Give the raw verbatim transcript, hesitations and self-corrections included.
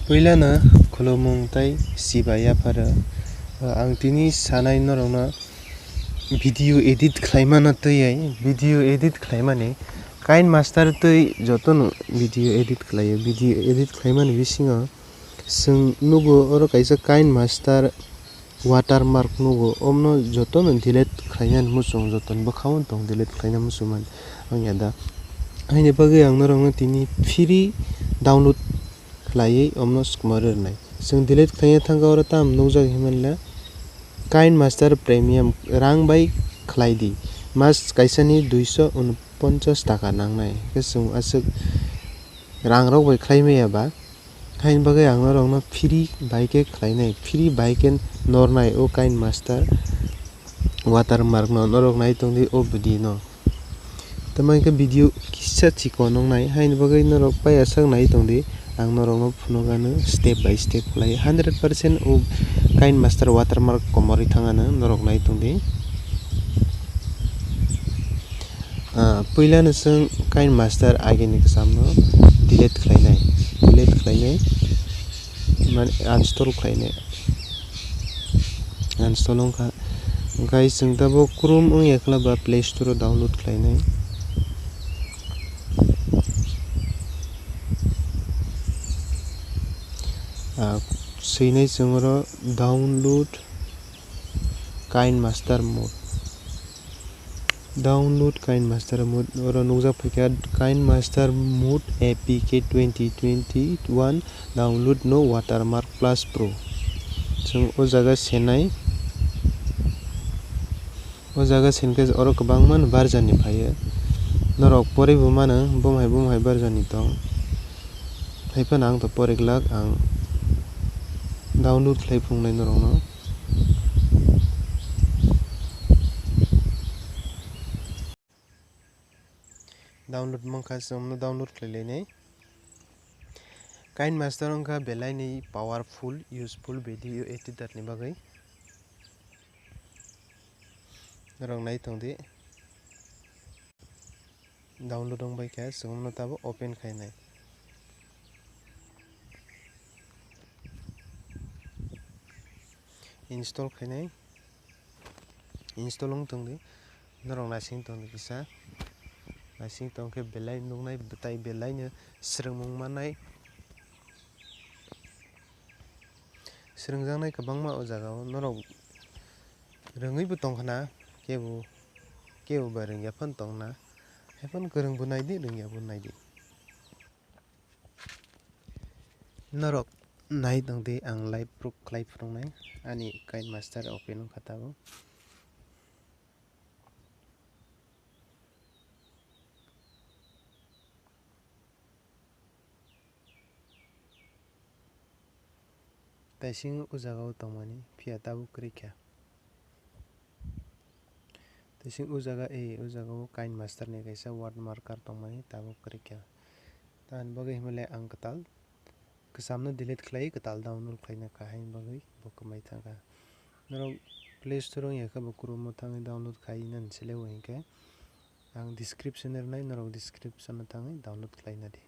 Puilano khulumung tei sibai yapharo. Ang tini sanai norokno video edit khlaimano twiwi, video edit khlaimani KineMaster twi jotono video edit khlaio. Video edit khlaimani bisingo chwng nugo oro kaisa KineMaster watermark nugo, omno jotono delete khlainani muchung, jotono bwkhao tong delete khlaina muchungmani wngya da. Haini bagwi ang norokno tini free download khlaiwi omno swkmari rwnai. Chwng delete khlaina thangkha oro tamo nukjak hinmani le KineMaster Premium rang bai khlai di. Mas kaisani duiso unponchas taka nangnai. Hwnkhe chwng aswk rang rok bai khlai maya ba. Haini bagwi ang norokno free bai khe khlainai, free bai khe nornai o KineMaster watermark no norok nai tongdi o video no. Tamo hwnkhe video kisa chikon wngnai, haini bagwi norok paiyasak nai tongdi, ang norokno phunukgano step by step khlai hundred percent o KineMaster watermark komorwi thangano norok nai tongdi. Ah, puilano chwng KineMaster agini kwchamno delete khlainai, delete khlainai, mane uninstall khlainai, uninstall wngkha, hwnkhe chwng tabuk Chrome wngya khwlaiba Play Store o download khlainai. Ah, swinai chwng oro download KineMaster mod. Download KineMaster mod, oro nukjak phaikha KineMaster mod A P K twenty twenty-one download no watermark plus pro. Chwng o jaga senai, o jaga senkhe oro kwbangma version ni phaio. Norok porwi bo mano, bumhai bumhai version ni tong. Haiphano ang to pori glak, ang download khlai phunuknai norokno. Download mankha, chwngno download khlai lainai. KineMaster wngkha belaini powerful, useful video editor ni bagwi. Norok nai tongdi. Download wngbaikha, chwngno tabuk open khainai. Install khainai. Install wng tongdi. Norok naising tongdi kisa. Naising tongkhe belai nuknai, tai belaino swrwngmung mannai. Swrwngjaknai kwbangma o jaga o. Norok rwngwi bo tongkhna, kebo, kebo bai rwngya phano tongna. Haiphano kwrwng bo naidi, rwngya bo naidi. Norok nai tongdi, ang live proof khlai phunuknai ani KineMaster open wngkha tabuk. Taising o jaga o tongmani, phiya tabuk kwrwi kha. Taising o jaga, e, o jaga o KineMaster ni kaisa word marker tongmani, tabuk kwrwi kha. Tamoni bagwi himle ang kwtal kwchamno delete khlai, kwtal download khlaina kahai bagwi bo kwmai thangkha. Norok Play Store wngya khe bo Chrome o thangwi download khai nani se le o hinkhe ang description o rwnai, norok description o thangwi download khlai nadi.